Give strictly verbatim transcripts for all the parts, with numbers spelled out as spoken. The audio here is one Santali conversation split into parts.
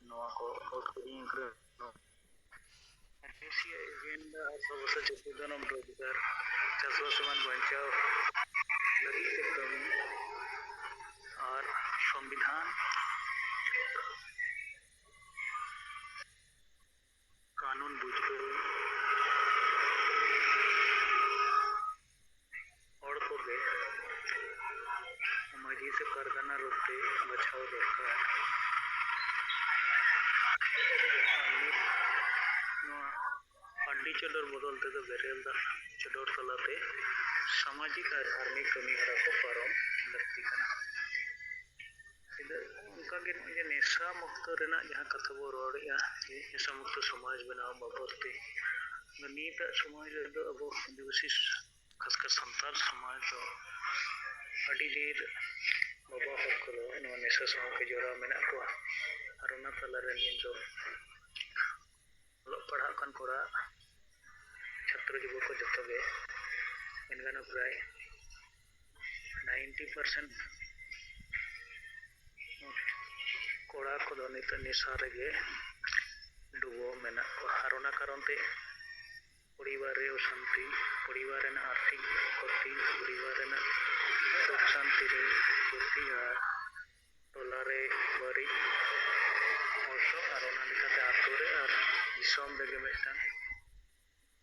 ᱱᱚᱣᱟ ᱠᱚ ᱵᱚᱦᱩᱛ ᱠᱚ ᱤᱧ ᱠᱚᱨᱮ ᱱᱚᱣᱟ ᱮᱡᱮᱱᱰᱟ ᱟᱨ ᱥᱚᱵᱚᱥᱟ ᱡᱟᱹᱛᱤ ᱫᱷᱚᱨᱚᱢ ᱨᱳᱡᱽᱜᱟᱨ ᱪᱟᱥᱵᱟᱥ ᱮᱢᱟᱱ ᱵᱟᱧᱪᱟᱣ ᱞᱟᱹᱜᱤᱫ ᱛᱮ ᱠᱟᱹᱢᱤ ᱟᱨ ᱥᱚᱝᱵᱤᱫᱷᱟᱱ ᱠᱟᱹᱱᱩᱱ ᱵᱩᱡᱷᱟᱹᱣ ᱦᱚᱲ ᱠᱚᱜᱮ ᱢᱟᱹᱡᱷᱤ ᱥᱮ ᱯᱟᱨᱜᱟᱱᱟ ᱨᱩᱯ ᱛᱮ ᱵᱟᱪᱷᱟᱣ ᱫᱚᱨᱠᱟᱨ᱾ ᱱᱚᱣᱟ ᱦᱟᱺᱰᱤ ᱪᱚᱰᱚᱨ ᱵᱚᱫᱚᱞ ᱛᱮᱫᱚ ᱵᱮᱨᱮᱞ ᱫᱟᱜ ᱪᱚᱰᱚᱨ ᱛᱟᱞᱟᱛᱮ ᱥᱟᱢᱟᱡᱤᱠ ᱟᱨ ᱫᱷᱟᱨᱢᱤᱠ ᱠᱟᱹᱢᱤ ᱦᱚᱨᱟ ᱠᱚ ᱯᱟᱨᱚᱢ ᱞᱟᱹᱠᱛᱤ ᱠᱟᱱᱟ᱾ ᱪᱮᱫᱟᱜ ᱚᱱᱠᱟᱜᱮ ᱱᱚᱜᱼᱚᱭ ᱡᱮ ᱱᱮᱥᱟ ᱢᱩᱠᱛᱚ ᱨᱮᱱᱟᱜ ᱡᱟᱦᱟᱸ ᱠᱟᱛᱷᱟ ᱵᱚ ᱨᱚᱲᱮᱫᱼᱟ, ᱡᱮ ᱱᱮᱥᱟ ᱢᱩᱠᱛᱚ ᱥᱚᱢᱟᱡᱽ ᱵᱮᱱᱟᱣ ᱵᱟᱵᱚᱫ ᱛᱮ, ᱱᱤᱛᱟᱜ ᱥᱚᱢᱟᱡᱽ ᱨᱮᱫᱚ ᱟᱵᱚ ᱟᱹᱫᱤᱵᱟᱹᱥᱤ, ᱠᱷᱟᱥᱠᱟᱨ ᱥᱟᱱᱛᱟᱲ ᱥᱚᱢᱟᱡᱽ ᱫᱚ ᱟᱹᱰᱤ ᱰᱷᱮᱨ ᱵᱟᱵᱟ ᱦᱚᱲ ᱠᱚᱫᱚ ᱱᱚᱣᱟ ᱱᱮᱥᱟ ᱥᱟᱶ ᱠᱚ ᱡᱚᱲᱟᱣ ᱢᱮᱱᱟᱜ ᱠᱚᱣᱟ᱾ ᱟᱨ ᱚᱱᱟ ᱛᱟᱞᱟᱨᱮ ᱱᱤᱛ ᱫᱚ ᱚᱞᱚᱜ ᱯᱟᱲᱦᱟᱜ ᱠᱟᱱ ᱠᱚᱲᱟ, ᱪᱷᱟᱛᱨᱚ ᱡᱩᱵᱚᱠ ᱠᱚ ᱡᱚᱛᱚ ᱜᱮ ᱢᱮᱱ ᱜᱟᱱᱚᱜ ᱯᱨᱟᱭ ninety percent ᱠᱚᱲᱟ ᱠᱚᱫᱚ ᱱᱤᱛᱚᱜ ᱱᱮᱥᱟ ᱨᱮᱜᱮ ᱰᱩᱵᱟᱹᱣ ᱢᱮᱱᱟᱜ ᱠᱚᱣᱟ᱾ ᱟᱨ ᱚᱱᱟ ᱠᱟᱨᱚᱱ ᱛᱮ ᱯᱚᱨᱤᱵᱟᱨ ᱨᱮ ᱚᱥᱟᱱᱛᱤ, ᱯᱚᱨᱤᱵᱟᱨ ᱨᱮᱱᱟᱜ ᱟᱨᱛᱷᱤᱠ ᱠᱷᱚᱛᱤ, ᱯᱚᱨᱤᱵᱟᱨ ᱨᱮᱱᱟᱜ ᱥᱩᱠ ᱥᱟᱱᱛᱤ ᱨᱮ ᱠᱷᱚᱛᱤ ᱟᱨ ᱴᱚᱞᱟ ᱨᱮ ᱵᱟᱹᱲᱤᱡ ᱚᱨᱥᱚᱝ ᱟᱨ ᱚᱱᱟ ᱞᱮᱠᱟᱛᱮ ᱟᱛᱳ ᱨᱮ ᱟᱨ ᱫᱤᱥᱚᱢ ᱨᱮᱜᱮ ᱢᱤᱫᱴᱟᱝ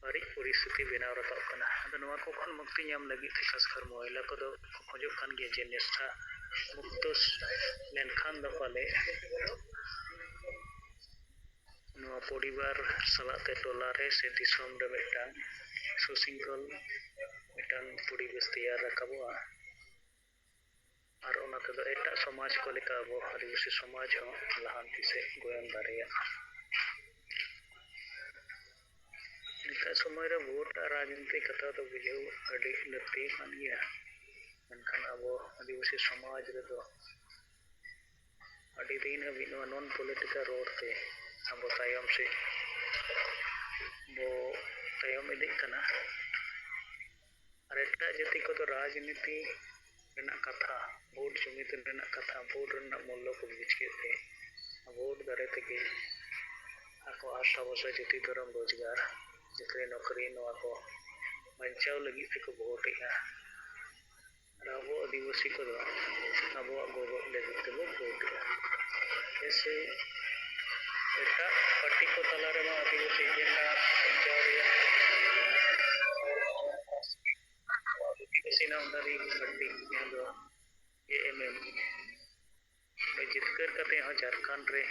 ᱵᱟᱹᱲᱤᱡ ᱯᱚᱨᱤᱥᱛᱷᱤᱛᱤ ᱵᱮᱱᱟᱣ ᱨᱟᱠᱟᱵ ᱠᱟᱱᱟ᱾ ᱟᱫᱚ ᱱᱚᱣᱟ ᱠᱚ ᱠᱷᱚᱱ ᱢᱩᱠᱛᱤ ᱧᱟᱢ ᱞᱟᱹᱜᱤᱫ ᱛᱮ ᱠᱷᱟᱥᱠᱟᱨ ᱢᱚᱦᱤᱞᱟ ᱠᱚᱫᱚ ᱠᱚ ᱠᱷᱚᱡᱚᱜ ᱠᱟᱱ ᱜᱮᱭᱟ ᱡᱮ ᱱᱮᱥᱟ ᱢᱩᱠᱛᱚ ᱞᱮᱱᱠᱷᱟᱱ ᱫᱚ ᱯᱟᱞᱮ ᱱᱚᱣᱟ ᱯᱚᱨᱤᱵᱟᱨ ᱥᱟᱞᱟᱜ ᱛᱮ ᱴᱚᱞᱟ ᱨᱮ ᱥᱮ ᱫᱤᱥᱚᱢ ᱨᱮ ᱢᱤᱫᱴᱟᱝ ᱥᱩᱥᱤᱝᱠᱷᱚᱞ ᱢᱤᱫᱴᱟᱝ ᱯᱚᱨᱤᱵᱮᱥ ᱛᱮᱭᱟᱨ ᱨᱟᱠᱟᱵᱚᱜᱼᱟ᱾ ᱟᱨ ᱚᱱᱟ ᱛᱮᱫᱚ ᱮᱴᱟᱜ ᱥᱚᱢᱟᱡᱽ ᱠᱚ ᱞᱮᱠᱟ ᱟᱵᱚ ᱟᱹᱫᱤᱵᱟᱹᱥᱤ ᱥᱚᱢᱟᱡᱽ ᱦᱚᱸ ᱞᱟᱦᱟᱱᱛᱤ ᱥᱮᱫ ᱜᱚᱭᱚᱱ ᱫᱟᱲᱮᱭᱟᱜᱼᱟ᱾ ᱱᱤᱛᱟᱜ ᱥᱚᱢᱚᱭ ᱨᱮ ᱵᱷᱳᱴ ᱟᱨ ᱨᱟᱡᱽᱱᱤᱛᱤ ᱠᱟᱛᱷᱟ ᱫᱚ ᱵᱩᱡᱷᱟᱹᱣ ᱟᱹᱰᱤ ᱞᱟᱹᱠᱛᱤ ᱠᱟᱱ ᱜᱮᱭᱟ, ᱢᱮᱱᱠᱷᱟᱱ ᱟᱵᱚ ᱟᱹᱫᱤᱵᱟᱹᱥᱤ ᱥᱚᱢᱟᱡᱽ ᱨᱮᱫᱚ ᱟᱹᱰᱤ ᱫᱤᱱ ᱦᱟᱹᱵᱤᱡ ᱱᱚᱣᱟ non political ᱨᱚᱲ ᱛᱮ ᱟᱵᱚ ᱛᱟᱭᱚᱢ ᱥᱮᱫ ᱵᱚ ᱛᱟᱭᱚᱢ ᱤᱫᱤᱜ ᱠᱟᱱᱟ᱾ ᱟᱨ ᱮᱴᱟᱜ ᱡᱟᱹᱛᱤ ᱠᱚᱫᱚ ᱨᱟᱡᱽᱱᱤᱛᱤ ᱨᱮᱱᱟᱜ ᱠᱟᱛᱷᱟ, ᱵᱷᱳᱴ ᱡᱩᱢᱤᱫ ᱨᱮᱱᱟᱜ ᱠᱟᱛᱷᱟ, ᱵᱷᱳᱴ ᱨᱮᱱᱟᱜ ᱢᱩᱞᱞᱚ ᱠᱚ ᱵᱩᱡᱽ ᱠᱮᱫ ᱛᱮ ᱵᱷᱳᱴ ᱫᱟᱨᱟᱭ ᱛᱮᱜᱮ ᱟᱠᱚ ᱟᱥᱟ ᱵᱷᱚᱨᱥᱟ ᱡᱟᱹᱛᱤ ᱫᱷᱚᱨᱚᱢ ᱨᱳᱡᱽᱜᱟᱨ, ᱪᱟᱹᱠᱨᱤ ᱱᱚᱠᱨᱤ, ᱱᱚᱣᱟ ᱠᱚ ᱵᱟᱧᱪᱟᱣ ᱞᱟᱹᱜᱤᱫ ᱛᱮᱠᱚ ᱵᱷᱳᱴᱮᱜᱼᱟ᱾ ᱟᱨ ᱟᱵᱚ ᱟᱹᱫᱤᱵᱟᱹᱥᱤ ᱠᱚᱫᱚ ᱟᱵᱚᱣᱟᱜ ᱜᱚᱜᱚᱡ ᱞᱟᱹᱜᱤᱫ ᱛᱮᱵᱚ ᱵᱷᱳᱴᱮᱜᱼᱟ᱾ ᱦᱮᱸᱥᱮ ᱮᱴᱟᱜ ᱯᱟᱨᱴᱤ ᱠᱚ ᱛᱟᱞᱟ ᱨᱮᱢᱟ ᱟᱹᱫᱤᱵᱟᱹᱥᱤ ᱮᱡᱮᱱᱰᱟ ᱵᱟᱧᱪᱟᱣ ᱨᱮᱭᱟᱜ ᱟᱹᱫᱤᱵᱟᱹᱥᱤ ᱱᱟᱢᱫᱷᱟᱨᱤ ᱯᱟᱨᱴᱤ ᱡᱟᱦᱟᱸ ᱫᱚ ᱮ ᱮᱢ ᱮᱢ ᱡᱤᱛᱠᱟᱹᱨ ᱠᱟᱛᱮ ᱦᱚᱸ ᱡᱷᱟᱲᱠᱷᱚᱸᱰ ᱨᱮ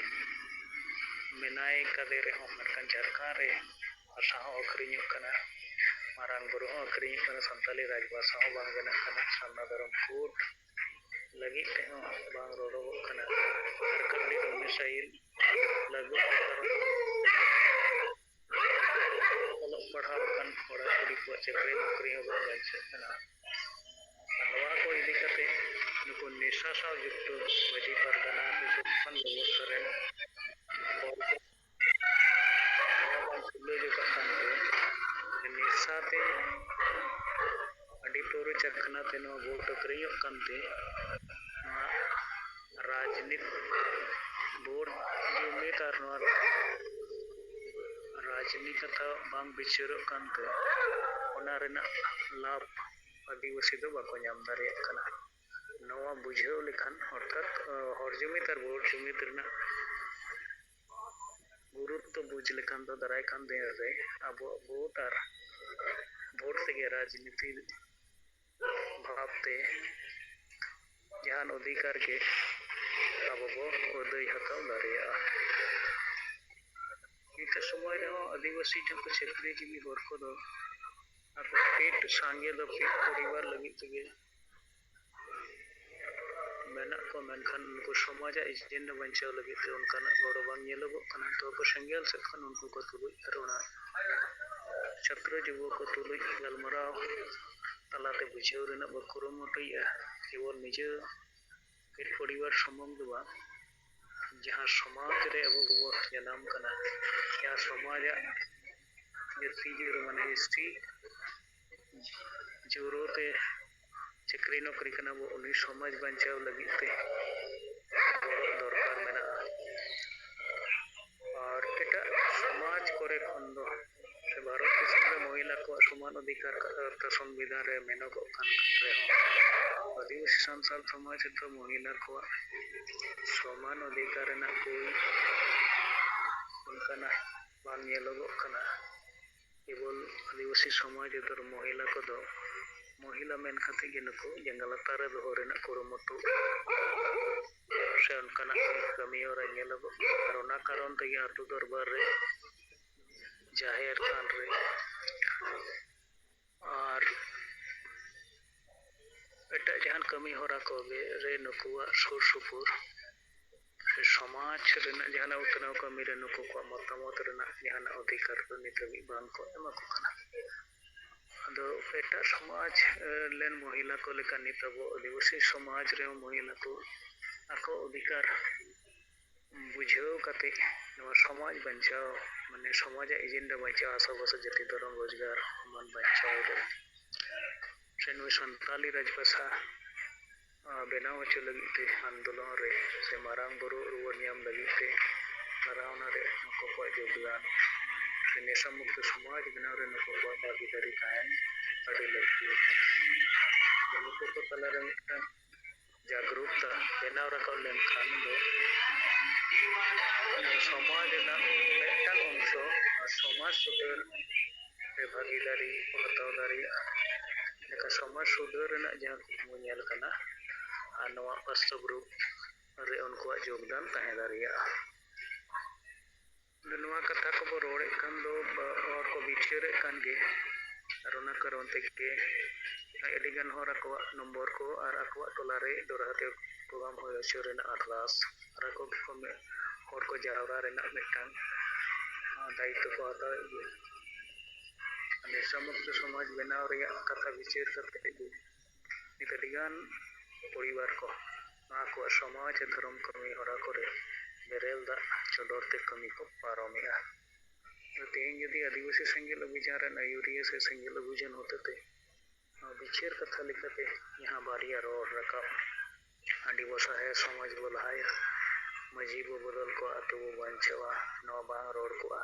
ᱢᱮᱱᱟᱭ ᱠᱟᱫᱮ ᱨᱮᱦᱚᱸ, ᱢᱮᱱᱠᱷᱟᱱ ᱡᱷᱟᱲᱠᱷᱚᱸᱰ ᱨᱮ ᱦᱟᱥᱟ ᱦᱚᱸ ᱟᱹᱠᱷᱨᱤᱧᱚᱜ ᱠᱟᱱᱟ, ᱢᱟᱨᱟᱝ ᱵᱩᱨᱩ ᱦᱚᱸ ᱟᱹᱠᱷᱨᱤᱧᱚᱜ ᱠᱟᱱᱟ, ᱥᱟᱱᱛᱟᱞᱤ ᱨᱟᱡᱽᱵᱷᱟᱥᱟ ᱦᱚᱸ ᱵᱟᱝ ᱵᱮᱱᱟᱜ ᱠᱟᱱᱟ, ᱥᱟᱨᱱᱟ ᱫᱷᱚᱨᱚᱢ ᱠᱳᱰ ᱞᱟᱹᱜᱤᱫ ᱛᱮᱦᱚᱸ ᱵᱟᱝ ᱨᱚᱲᱚᱜᱚᱜ ᱠᱟᱱᱟ, ᱡᱷᱟᱲᱠᱷᱚᱸᱰ ᱨᱮ ᱰᱚᱢᱤᱥᱟᱭᱤᱞ ᱞᱟᱹᱜᱩ ᱠᱟᱨᱚᱱ ᱚᱞᱚᱜ ᱯᱟᱲᱦᱟᱣ ᱟᱠᱟᱱ ᱠᱚᱲᱟ ᱠᱩᱲᱤ ᱠᱚᱣᱟᱜ ᱪᱟᱹᱠᱨᱤ ᱱᱚᱠᱨᱤ ᱦᱚᱸ ᱵᱟᱝ ᱵᱟᱧᱪᱟᱜ ᱠᱟᱱᱟ᱾ ᱟᱨ ᱱᱚᱣᱟ ᱠᱚ ᱤᱫᱤ ᱠᱟᱛᱮ ᱱᱩᱠᱩ ᱱᱮᱥᱟ ᱥᱟᱶ ᱡᱩᱠᱛᱚ ᱢᱟᱹᱡᱷᱤ ᱯᱟᱨᱜᱟᱱᱟ ᱥᱮ ᱥᱚᱝᱥᱛᱷᱟᱱ ᱵᱮᱵᱚᱥᱛᱷᱟ ᱨᱮᱱ ᱦᱚᱲ ᱠᱚ ᱱᱚᱣᱟ ᱵᱟᱝ ᱠᱷᱩᱞᱟᱹᱣ ᱡᱚᱠᱷᱟᱜ ᱠᱟᱱ ᱛᱮ ᱱᱮᱥᱟ ᱛᱮ ᱦᱟᱺᱰᱤ ᱯᱟᱹᱣᱨᱟᱹ ᱪᱟᱠᱷᱱᱟ ᱛᱮ ᱱᱚᱣᱟ ᱵᱷᱳᱴ ᱟᱹᱠᱷᱨᱤᱧᱚᱜ ᱠᱟᱱᱛᱮ ᱱᱚᱣᱟ ᱨᱟᱡᱽᱱᱤᱛ ᱵᱷᱳᱴ ᱡᱩᱢᱤᱫ ᱟᱨ ᱱᱚᱣᱟ ᱨᱟᱡᱽᱱᱤᱛ ᱠᱟᱛᱷᱟ ᱵᱟᱝ ᱵᱤᱪᱟᱹᱨᱚᱜ ᱠᱟᱱᱛᱮ ᱚᱱᱟ ᱨᱮᱱᱟᱜ ᱞᱟᱵᱷ ᱟᱹᱫᱤᱵᱟᱹᱥᱤ ᱫᱚ ᱵᱟᱠᱚ ᱧᱟᱢ ᱫᱟᱲᱮᱭᱟᱜ ᱠᱟᱱᱟ᱾ ᱱᱚᱣᱟ ᱵᱩᱡᱷᱟᱹᱣ ᱞᱮᱠᱷᱟᱱ ᱚᱨᱛᱷᱟᱛ ᱦᱚᱲ ᱡᱩᱢᱤᱫ ᱟᱨ ᱵᱷᱳᱴ ᱡᱩᱢᱤᱫ ᱨᱮᱱᱟᱜ ᱜᱩᱨᱩᱛᱛᱚ ᱵᱩᱡᱽ ᱞᱮᱠᱷᱟᱱ ᱫᱚ ᱫᱟᱨᱟᱭ ᱠᱟᱱ ᱫᱤᱱ ᱨᱮ ᱟᱵᱚᱣᱟᱜ ᱵᱷᱳᱴ ᱟᱨ ᱵᱷᱳᱴ ᱛᱮᱜᱮ ᱨᱟᱡᱽᱱᱤᱛᱤ ᱵᱷᱟᱵᱽ ᱛᱮ ᱡᱟᱦᱟᱱ ᱚᱫᱷᱤᱠᱟᱨ ᱜᱮ ᱟᱵᱚ ᱵᱚ ᱟᱹᱫᱟᱹᱭ ᱦᱟᱛᱟᱣ ᱫᱟᱲᱮᱭᱟᱜᱼᱟ᱾ ᱱᱤᱛᱚᱜ ᱥᱚᱢᱚᱭ ᱨᱮᱦᱚᱸ ᱟᱹᱫᱤᱵᱟᱹᱥᱤ ᱴᱷᱮᱱ ᱠᱚ ᱪᱟᱹᱠᱨᱤ ᱡᱤᱵᱤ ᱦᱚᱲ ᱠᱚᱫᱚ ᱟᱠᱚ ᱯᱮᱴ ᱥᱟᱸᱜᱮ ᱫᱚ ᱯᱮᱴ ᱯᱚᱨᱤᱵᱟᱨ ᱞᱟᱹᱜᱤᱫ ᱛᱮᱜᱮ ᱢᱮᱱᱟᱜ ᱠᱚᱣᱟ, ᱢᱮᱱᱠᱷᱟᱱ ᱩᱱᱠᱩ ᱥᱚᱢᱟᱡᱟᱜ ᱮᱡᱮᱱᱰᱟ ᱵᱟᱧᱪᱟᱣ ᱞᱟᱹᱜᱤᱫ ᱛᱮ ᱚᱱᱠᱟᱱᱟᱜ ᱜᱚᱲᱚ ᱵᱟᱝ ᱧᱮᱞᱚᱜᱚᱜ ᱠᱟᱱᱟ᱾ ᱛᱚ ᱟᱠᱚ ᱥᱮᱸᱜᱮᱞ ᱥᱮᱫ ᱠᱷᱚᱱ ᱩᱱᱠᱩ ᱠᱚ ᱛᱩᱞᱩᱡ ᱟᱨ ᱚᱱᱟ ᱪᱷᱟᱛᱨᱚ ᱡᱩᱵᱚ ᱠᱚ ᱛᱩᱞᱩᱡ ᱜᱟᱞᱢᱟᱨᱟᱣ ᱛᱟᱞᱟᱛᱮ ᱵᱩᱡᱷᱟᱹᱣ ᱨᱮᱱᱟᱜ ᱵᱚ ᱠᱩᱨᱩᱢᱩᱴᱩᱭᱮᱫᱼᱟ᱾ ᱠᱮᱵᱚᱞ ᱱᱤᱡᱮ ᱯᱮᱴ ᱯᱚᱨᱤᱵᱟᱨ ᱥᱩᱢᱩᱝ ᱫᱚ ᱵᱟᱝ, ᱡᱟᱦᱟᱸ ᱥᱚᱢᱟᱡᱽ ᱨᱮ ᱟᱵᱚ ᱵᱚ ᱡᱟᱱᱟᱢ ᱠᱟᱱᱟ, ᱡᱟᱦᱟᱸ ᱥᱚᱢᱟᱡᱟᱜ ᱡᱟᱹᱛᱤ ᱡᱟᱹᱨᱩ ᱢᱟᱱᱮ ᱮᱥ ᱴᱤ ᱡᱟᱹᱨᱩ ᱛᱮ ᱪᱟᱹᱠᱨᱤ ᱱᱚᱠᱨᱤ ᱠᱟᱱᱟ ᱵᱚ, ᱩᱱᱤ ᱥᱚᱢᱟᱡᱽ ᱵᱟᱧᱪᱟᱣ ᱞᱟᱹᱜᱤᱫ ᱛᱮ ᱜᱚᱲᱚ ᱫᱚᱨᱠᱟᱨ ᱢᱮᱱᱟᱜᱼᱟ᱾ ᱟᱨ ᱮᱴᱟᱜ ᱥᱚᱢᱟᱡᱽ ᱠᱚᱨᱮ ᱠᱷᱚᱱ ᱫᱚ ᱥᱮ ᱵᱷᱟᱨᱚᱛ ᱫᱤᱥᱚᱢ ᱨᱮ ᱢᱚᱦᱤᱞᱟ ᱠᱚᱣᱟᱜ ᱥᱚᱢᱟᱱ ᱚᱫᱷᱤᱠᱟᱨ ᱠᱟᱛᱷᱟ ᱥᱚᱝᱵᱤᱫᱷᱟᱱ ᱨᱮ ᱢᱮᱱᱚᱜᱚᱜ ᱠᱟᱱ ᱨᱮᱦᱚᱸ, ᱟᱹᱫᱤᱵᱟᱹᱥᱤ ᱥᱟᱱᱛᱟᱲ ᱥᱚᱢᱟᱡᱽ ᱨᱮᱫᱚ ᱢᱚᱦᱤᱞᱟ ᱠᱚᱣᱟᱜ ᱥᱚᱢᱟᱱ ᱚᱫᱷᱤᱠᱟᱨ ᱨᱮᱱᱟᱜ ᱠᱳᱱᱳ ᱚᱱᱠᱟᱱᱟᱜ ᱵᱟᱝ ᱧᱮᱞᱚᱜᱚᱜ ᱠᱟᱱᱟ᱾ ᱠᱮᱵᱚᱞ ᱟᱹᱫᱤᱵᱟᱹᱥᱤ ᱥᱚᱢᱟᱡᱽ ᱨᱮᱫᱚ ᱢᱚᱦᱤᱞᱟ ᱠᱚᱫᱚ ᱢᱚᱦᱤᱞᱟ ᱢᱮᱱ ᱠᱟᱛᱮ ᱜᱮ ᱱᱩᱠᱩ ᱡᱟᱸᱜᱟ ᱞᱟᱛᱟᱨ ᱨᱮ ᱫᱚᱦᱚ ᱨᱮᱱᱟᱜ ᱠᱩᱨᱩᱢᱩᱴᱩ ᱥᱮ ᱚᱱᱠᱟᱱᱟᱜ ᱠᱟᱹᱢᱤ ᱦᱚᱨᱟ ᱧᱮᱞᱚᱜᱚᱜ ᱠᱟᱱᱟ᱾ ᱟᱨ ᱚᱱᱟ ᱠᱟᱨᱚᱱ ᱛᱮᱜᱮ ᱟᱹᱛᱩ ᱫᱚᱨᱵᱟᱨ ᱨᱮ, ᱡᱟᱦᱮᱨ ᱛᱷᱟᱱ ᱨᱮ ᱟᱨ ᱮᱴᱟᱜ ᱡᱟᱦᱟᱱ ᱠᱟᱹᱢᱤ ᱦᱚᱨᱟ ᱠᱚᱜᱮ ᱨᱮ ᱱᱩᱠᱩᱣᱟᱜ ᱥᱩᱨ ᱥᱩᱯᱩᱨ ᱥᱮ ᱥᱚᱢᱟᱡᱽ ᱨᱮᱱᱟᱜ ᱡᱟᱦᱟᱱᱟᱜ ᱩᱛᱱᱟᱹᱣ ᱠᱟᱹᱢᱤ ᱨᱮ ᱱᱩᱠᱩ ᱠᱚᱣᱟᱜ ᱢᱚᱛᱟᱢᱚᱛ ᱨᱮᱱᱟᱜ ᱡᱟᱦᱟᱱᱟᱜ ᱚᱫᱷᱤᱠᱟᱨ ᱫᱚ ᱱᱤᱛ ᱦᱟᱹᱵᱤᱡ ᱵᱟᱝ ᱠᱚ ᱮᱢᱟ ᱠᱚ ᱠᱟᱱᱟ᱾ ᱟᱫᱚ ᱮᱴᱟᱜ ᱥᱚᱢᱟᱡᱽ, ᱮ, ᱞᱮᱱ ᱢᱚᱦᱤᱞᱟ ᱠᱚ ᱞᱮᱠᱟ ᱱᱤᱛ ᱟᱵᱚ ᱟᱹᱫᱤᱵᱟᱹᱥᱤ ᱥᱚᱢᱟᱡᱽ ᱨᱮᱦᱚᱸ ᱢᱚᱦᱤᱞᱟ ᱠᱚ ᱟᱠᱚ ᱚᱫᱷᱤᱠᱟᱨ ᱵᱩᱡᱷᱟᱹᱣ ᱠᱟᱛᱮ ᱱᱚᱣᱟ ᱥᱚᱢᱟᱡᱽ ᱵᱟᱧᱪᱟᱣ, ᱢᱟᱱᱮ ᱥᱚᱢᱟᱡᱟᱜ ᱮᱡᱮᱱᱰᱟ ᱵᱟᱧᱪᱟᱣ, ᱟᱥᱟᱵᱷᱟᱥᱟ, ᱡᱟᱹᱛᱤ, ᱫᱷᱚᱨᱚᱢ, ᱨᱳᱡᱽᱜᱟᱨ, ᱮᱢᱟᱱ ᱵᱟᱧᱪᱟᱣ ᱨᱮ ᱥᱮ ᱱᱩᱭ ᱥᱟᱱᱛᱟᱞᱤ ᱨᱟᱡᱽᱵᱷᱟᱥᱟ, ᱟ, ᱵᱮᱱᱟᱣ ᱦᱚᱪᱚ ᱞᱟᱹᱜᱤᱫ ᱛᱮ ᱟᱱᱫᱳᱞᱚᱱ ᱨᱮ ᱥᱮ ᱢᱟᱨᱟᱝ ᱵᱩᱨᱩ ᱨᱩᱣᱟᱹᱲ ᱧᱟᱢ ᱞᱟᱹᱜᱤᱫ ᱛᱮ ᱞᱟᱲᱟᱣᱱᱟ ᱨᱮ ᱱᱩᱠᱩ ᱠᱚᱣᱟᱜ ᱡᱳᱜᱽᱫᱟᱱ ᱥᱮ ᱱᱮᱥᱟ ᱢᱩᱠᱛᱚ ᱥᱚᱢᱟᱡᱽ ᱵᱮᱱᱟᱣ ᱨᱮ ᱱᱩᱠᱩ ᱠᱚᱣᱟᱜ ᱵᱷᱟᱹᱜᱤᱫᱟᱨᱤ ᱛᱟᱦᱮᱱ ᱟᱹᱰᱤ ᱞᱟᱹᱠᱛᱤ᱾ ᱱᱩᱠᱩ ᱠᱚ ᱛᱟᱞᱟᱨᱮ ᱢᱤᱫᱴᱟᱝ ᱡᱟᱜᱽᱨᱩᱠᱛᱟ ᱵᱮᱱᱟᱣ ᱨᱟᱠᱟᱵ ᱞᱮᱱᱠᱷᱟᱱ ᱫᱚ ᱥᱚᱢᱟᱡᱽ ᱨᱮᱱᱟᱜ ᱢᱤᱫᱴᱟᱝ ᱚᱝᱥᱚ ᱟᱨ ᱥᱚᱢᱟᱡᱽ ᱥᱩᱫᱷᱟᱹᱨ ᱨᱮ ᱵᱷᱟᱹᱜᱤᱫᱟᱨᱤ ᱠᱚ ᱦᱟᱛᱟᱣ ᱫᱟᱲᱮᱭᱟᱜᱼᱟ᱾ ᱮᱱᱠᱷᱟᱱ ᱥᱚᱢᱟᱡᱽ ᱥᱩᱫᱷᱟᱹᱨ ᱨᱮᱱᱟᱜ ᱡᱟᱦᱟᱸ ᱠᱩᱠᱢᱩ ᱧᱮᱞ ᱠᱟᱱᱟ ᱟᱨ ᱱᱚᱣᱟ ᱵᱟᱥᱛᱚᱵ ᱨᱩᱯ ᱨᱮ ᱩᱱᱠᱩᱣᱟᱜ ᱡᱳᱜᱽᱫᱟᱱ ᱛᱟᱦᱮᱸ ᱫᱟᱲᱮᱭᱟᱜᱼᱟ᱾ ᱟᱫᱚ ᱱᱚᱣᱟ ᱠᱟᱛᱷᱟ ᱠᱚᱵᱚ ᱨᱚᱲᱮᱫ ᱠᱷᱟᱱ ᱫᱚ ᱵᱟ-, ᱦᱚᱲ ᱠᱚ ᱵᱤᱪᱟᱹᱨᱮᱫ ᱠᱟᱱ ᱜᱮ, ᱟᱨ ᱚᱱᱟ ᱠᱟᱨᱚᱱ ᱛᱮᱜᱮ ᱟᱹᱰᱤᱜᱟᱱ ᱦᱚᱲ ᱟᱠᱚᱣᱟᱜ ᱱᱚᱢᱵᱚᱨ ᱠᱚ ᱟᱨ ᱟᱠᱚᱣᱟᱜ ᱴᱚᱞᱟ ᱨᱮ ᱫᱚᱦᱲᱟ ᱛᱮ ᱯᱨᱳᱜᱨᱟᱢ ᱦᱩᱭ ᱦᱚᱪᱚ ᱨᱮᱱᱟᱜ ᱟᱨᱫᱟᱥ ᱟᱨ ᱟᱠᱚ ᱜᱮᱠᱚ ᱢᱮ-, ᱦᱚᱲ ᱠᱚ ᱡᱟᱣᱨᱟ ᱨᱮᱱᱟᱜ ᱢᱤᱫᱴᱟᱝ, ᱟ, ᱫᱟᱭᱤᱛᱛᱚ ᱠᱚ ᱦᱟᱛᱟᱣᱮᱫ ᱜᱮᱭᱟ᱾ ᱱᱮᱥᱟ ᱢᱩᱠᱛᱚ ᱥᱚᱢᱟᱡᱽ ᱵᱮᱱᱟᱣ ᱨᱮᱭᱟᱜ ᱠᱟᱛᱷᱟ ᱵᱤᱪᱟᱹᱨ ᱠᱟᱛᱮ ᱜᱮ ᱱᱤᱛ ᱟᱹᱰᱤᱜᱟᱱ ᱯᱚᱨᱤᱵᱟᱨ ᱠᱚ ᱱᱚᱣᱟ ᱟᱠᱚᱣᱟᱜ ᱥᱚᱢᱟᱡᱽ ᱫᱷᱚᱨᱚᱢ ᱠᱟᱹᱢᱤ ᱦᱚᱨᱟ ᱠᱚᱨᱮ ᱵᱮᱨᱮᱞ ᱫᱟᱜ ᱪᱚᱰᱚᱨ ᱛᱮ ᱠᱟᱹᱢᱤ ᱠᱚ ᱯᱟᱨᱚᱢᱮᱜᱼᱟ᱾ ᱛᱮᱦᱮᱧ ᱡᱩᱫᱤ ᱟᱹᱫᱤᱵᱟᱹᱥᱤ ᱥᱮᱸᱜᱮᱞ ᱚᱵᱷᱤᱡᱟᱱ ᱨᱮᱱ ᱟᱹᱭᱩᱨᱤᱭᱟᱹ ᱥᱮ ᱥᱮᱸᱜᱮᱞ ᱚᱵᱷᱤᱡᱟᱱ ᱦᱚᱛᱮᱛᱮ ᱵᱤᱪᱟᱹᱨ ᱠᱟᱛᱷᱟ ᱞᱮᱠᱟᱛᱮ ᱡᱟᱦᱟᱸ ᱵᱟᱨᱭᱟ ᱨᱚᱲ ᱨᱟᱠᱟᱵ, ᱦᱟᱺᱰᱤ ᱵᱚ ᱥᱟᱦᱟᱭᱟ, ᱥᱚᱢᱟᱡᱽ ᱵᱚ ᱞᱟᱦᱟᱭᱟ, ᱢᱟᱹᱡᱷᱤ ᱵᱚ ᱵᱚᱫᱚᱞ ᱠᱚᱣᱟ, ᱟᱹᱛᱩ ᱵᱚ ᱵᱟᱧᱪᱟᱣᱟ, ᱱᱚᱣᱟ ᱵᱟᱝ ᱨᱚᱲ ᱠᱚᱜᱼᱟ᱾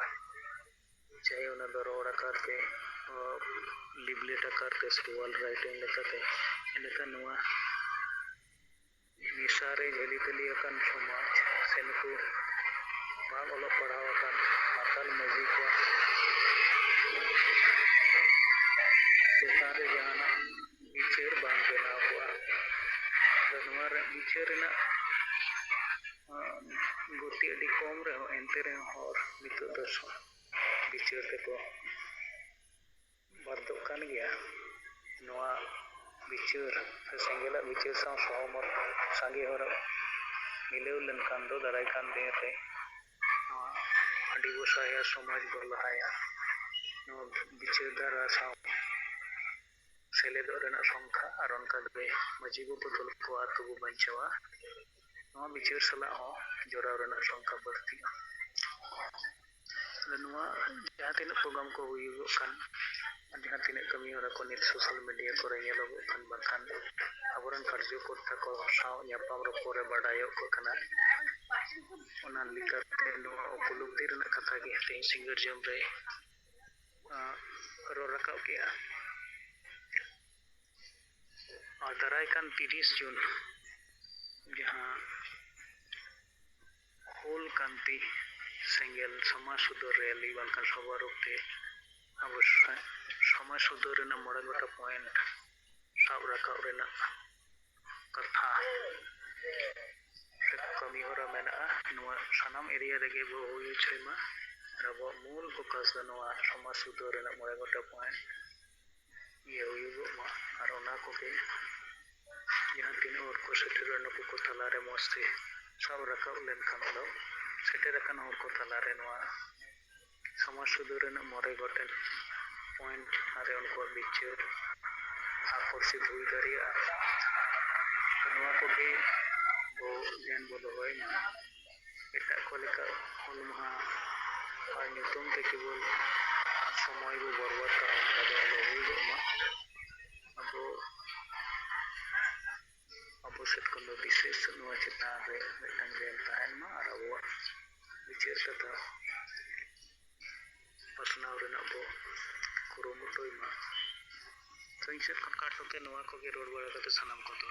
ᱪᱟᱦᱮ ᱚᱱᱟ ᱫᱚ ᱨᱚᱲ ᱟᱠᱟᱨ ᱛᱮ, ᱞᱤᱯᱞᱮᱴ ᱟᱠᱟᱨ ᱛᱮ, ᱥᱮ ᱚᱣᱟᱞ ᱨᱟᱭᱴᱤᱝ ᱞᱮᱠᱟᱛᱮ, ᱮᱸᱰᱮᱠᱷᱟᱱ ᱱᱚᱣᱟ ᱱᱤᱥᱟ ᱨᱮ ᱡᱷᱟᱹᱞᱤ ᱛᱟᱹᱞᱤ ᱟᱠᱟᱱ ᱥᱚᱢᱟᱡᱽ ᱥᱮ ᱱᱩᱠᱩ ᱵᱟᱝ ᱚᱞᱚᱜ ᱯᱟᱲᱦᱟᱣ ᱟᱠᱟᱱ ᱢᱟᱛᱟᱞ ᱢᱟᱹᱡᱷᱤ ᱠᱚᱣᱟᱜ ᱪᱮᱛᱟᱱ ᱨᱮ ᱡᱟᱦᱟᱱᱟᱜ ᱵᱤᱪᱟᱹᱨ ᱵᱟᱝ ᱵᱮᱱᱟᱣ ᱠᱚᱜᱼᱟ᱾ ᱟᱫᱚ ᱱᱚᱣᱟ ᱨᱮ ᱵᱤᱪᱟᱹᱨ ᱨᱮᱱᱟᱜ, ᱟᱸ, ᱜᱚᱛᱤ ᱟᱹᱰᱤ ᱠᱚᱢ ᱨᱮᱦᱚᱸ, ᱮᱱᱛᱮ ᱨᱮᱦᱚᱸ ᱦᱚᱲ ᱱᱤᱛᱚᱜ ᱫᱚ ᱥᱚ-, ᱵᱤᱪᱟᱹᱨ ᱛᱮᱠᱚ ᱵᱟᱫᱷᱚᱜ ᱠᱟᱱ ᱜᱮᱭᱟ᱾ ᱱᱚᱣᱟ ᱵᱤᱪᱟᱹᱨ ᱥᱮ ᱥᱮᱸᱜᱮᱞᱟᱜ ᱵᱤᱪᱟᱹᱨ ᱥᱟᱶ ᱥᱚᱦᱚᱢᱚᱛ ᱥᱟᱸᱜᱮ ᱦᱚᱲ ᱢᱤᱞᱟᱹᱣ ᱞᱮᱱᱠᱷᱟᱱ ᱫᱚ ᱫᱟᱨᱟᱭ ᱠᱟᱱ ᱫᱤᱱ ᱨᱮ ᱱᱚᱣᱟ ᱦᱟᱺᱰᱤ ᱵᱚ ᱥᱟᱦᱟᱭᱟ, ᱥᱚᱢᱟᱡᱽ ᱵᱚ ᱞᱟᱦᱟᱭᱟ, ᱱᱚᱣᱟ ᱵᱤᱪᱟᱹᱨ ᱫᱷᱟᱨᱟ ᱥᱟᱶ ᱥᱮᱞᱮᱫᱚᱜ ᱨᱮᱱᱟᱜ ᱥᱚᱝᱠᱷᱟ ᱟᱨ ᱚᱱᱠᱟ ᱜᱮ ᱢᱟᱹᱡᱷᱤ ᱵᱚ ᱵᱚᱫᱚᱞ ᱠᱚᱣᱟ, ᱟᱹᱛᱩ ᱵᱚ ᱵᱟᱧᱪᱟᱣᱟ, ᱱᱚᱣᱟ ᱵᱤᱪᱟᱹᱨ ᱥᱟᱞᱟᱜ ᱦᱚᱸ ᱡᱚᱲᱟᱣ ᱨᱮᱱᱟᱜ ᱥᱚᱝᱠᱷᱟ ᱵᱟᱹᱲᱛᱤᱜᱼᱟ᱾ ᱟᱫᱚ ᱱᱚᱣᱟ ᱡᱟᱦᱟᱸ ᱛᱤᱱᱟᱹᱜ ᱯᱨᱳᱜᱨᱟᱢ ᱠᱚ ᱦᱩᱭᱩᱜᱚᱜ ᱠᱟᱱ, ᱟᱨ ᱡᱟᱦᱟᱸ ᱛᱤᱱᱟᱹᱜ ᱠᱟᱹᱢᱤ ᱦᱚᱨᱟ ᱠᱚ ᱱᱤᱛ ᱥᱳᱥᱟᱞ ᱢᱤᱰᱤᱭᱟ ᱠᱚᱨᱮ ᱧᱮᱞᱚᱜᱚᱜ ᱠᱟᱱ, ᱵᱟᱝᱠᱷᱟᱱ ᱟᱵᱚᱨᱮᱱ ᱠᱟᱨᱡᱚᱠᱚᱨᱛᱟ ᱠᱚ ᱥᱟᱶ ᱧᱟᱯᱟᱢ ᱨᱚᱯᱚᱲ ᱨᱮ ᱵᱟᱰᱟᱭᱚᱜ ᱠᱟᱱᱟ, ᱚᱱᱟ ᱞᱮᱠᱟᱛᱮ ᱱᱚᱣᱟ ᱩᱯᱚᱞᱚᱵᱽᱫᱷᱤ ᱨᱮᱱᱟᱜ ᱠᱟᱛᱷᱟ ᱜᱮ ᱛᱮᱦᱮᱧ ᱥᱤᱸᱜᱟᱹᱲ ᱡᱚᱢ ᱨᱮ, ᱟᱸ, ᱨᱚᱲ ᱨᱟᱠᱟᱵ ᱠᱮᱜᱼᱟ᱾ ᱟᱨ ᱫᱟᱨᱟᱭ ᱠᱟᱱ ᱛᱤᱨᱤᱥ ᱡᱩᱱ ᱡᱟᱦᱟᱸ ᱦᱩᱞ ᱠᱟᱱᱛᱤ ᱥᱮᱸᱜᱮᱞ ᱥᱚᱢᱟᱡᱽ ᱥᱩᱫᱷᱟᱹᱨ ᱨᱮᱞᱤ ᱵᱟᱝᱠᱷᱟᱱ ᱥᱚᱵᱷᱟ ᱨᱩᱯ ᱛᱮ ᱟᱵᱚ ᱥᱟ-, ᱥᱚᱢᱟᱡᱽ ᱥᱩᱫᱷᱟᱹᱨ ᱨᱮᱱᱟᱜ ᱢᱚᱬᱮ ᱜᱚᱴᱟᱝ ᱯᱚᱭᱮᱱᱴ ᱥᱟᱵ ᱨᱟᱠᱟᱵ ᱨᱮᱱᱟᱜ ᱠᱟᱛᱷᱟ ᱥᱮ ᱠᱟᱹᱢᱤ ᱦᱚᱨᱟ ᱢᱮᱱᱟᱜᱼᱟ᱾ ᱱᱚᱣᱟ ᱥᱟᱱᱟᱢ ᱮᱨᱤᱭᱟ ᱨᱮᱜᱮ ᱵᱚ ᱦᱩᱭ ᱦᱚᱪᱚᱭ ᱢᱟ᱾ ᱟᱨ ᱟᱵᱚᱣᱟᱜ ᱢᱩᱞ ᱯᱷᱳᱠᱟᱥ ᱫᱚ ᱱᱚᱣᱟ ᱥᱚᱢᱟᱡᱽ ᱥᱩᱫᱷᱟᱹᱨ ᱨᱮᱱᱟᱜ ᱢᱚᱬᱮ ᱜᱚᱴᱟᱝ ᱯᱚᱭᱮᱱᱴ ᱤᱭᱟᱹ ᱦᱩᱭᱩᱜᱚᱜ ᱢᱟ᱾ ᱟᱨ ᱚᱱᱟ ᱠᱚᱜᱮ ᱡᱟᱦᱟᱸ ᱛᱤᱱᱟᱹᱜ ᱦᱚᱲ ᱠᱚ ᱥᱮᱴᱮᱨᱚᱜᱼᱟ, ᱱᱩᱠᱩ ᱠᱚ ᱛᱟᱞᱟᱨᱮ ᱢᱚᱡᱽ ᱛᱮ ᱥᱟᱵ ᱨᱟᱠᱟᱵ ᱞᱮᱱᱠᱷᱟᱱ ᱫᱚ, ᱥᱮᱴᱮᱨ ᱟᱠᱟᱱ ᱦᱚᱲ ᱠᱚ ᱛᱟᱞᱟᱨᱮ ᱱᱚᱣᱟ ᱥᱚᱢᱟᱡᱽ ᱥᱩᱫᱷᱟᱹᱨ ᱨᱮᱱᱟᱜ ᱢᱚᱬᱮ ᱜᱚᱴᱮᱱ ᱯᱚᱭᱮᱱᱴ ᱟᱨ ᱩᱱᱠᱩᱣᱟᱜ ᱵᱤᱪᱟᱹᱨ ᱟᱠᱚᱨᱥᱤᱛ ᱦᱩᱭ ᱫᱟᱲᱮᱭᱟᱜᱼᱟ᱾ ᱱᱚᱣᱟ ᱠᱚᱜᱮ ᱵᱚ ᱫᱷᱮᱭᱟᱱ ᱵᱚ ᱫᱚᱦᱚᱭ ᱢᱟ᱾ ᱮᱴᱟᱜ ᱠᱚ ᱞᱮᱠᱟ ᱦᱩᱞ ᱢᱟᱦᱟ ᱟᱨ ᱧᱩᱛᱩᱢ ᱛᱮ ᱠᱮᱵᱚᱞ ᱥᱚᱢᱚᱭ ᱵᱚ ᱵᱚᱨᱵᱟᱫᱟ, ᱚᱱᱠᱟ ᱫᱚ ᱟᱞᱚ ᱦᱩᱭᱩᱜᱚᱜ ᱢᱟ᱾ ᱥᱮᱫ ᱠᱷᱚᱱ ᱫᱚ ᱵᱤᱥᱮᱥ ᱱᱚᱣᱟ ᱪᱮᱛᱟᱱ ᱨᱮ ᱢᱤᱫᱴᱟᱝ ᱧᱮᱞ ᱛᱟᱦᱮᱱ ᱢᱟ ᱟᱨ ᱟᱵᱚᱣᱟᱜ ᱵᱤᱪᱟᱹᱨ ᱠᱟᱛᱷᱟ ᱯᱟᱥᱱᱟᱣ ᱨᱮᱱᱟᱜ ᱵᱚ ᱠᱩᱨᱩᱢᱩᱴᱩᱭ ᱢᱟ᱾ ᱛᱚ, ᱤᱧ ᱥᱮᱫ ᱠᱷᱚᱱ ᱠᱟᱴ ᱠᱚᱜᱮ ᱱᱚᱣᱟ ᱠᱚᱜᱮ ᱨᱚᱲ ᱵᱟᱲᱟ ᱠᱟᱛᱮ ᱥᱟᱱᱟᱢ ᱠᱚ ᱫᱚ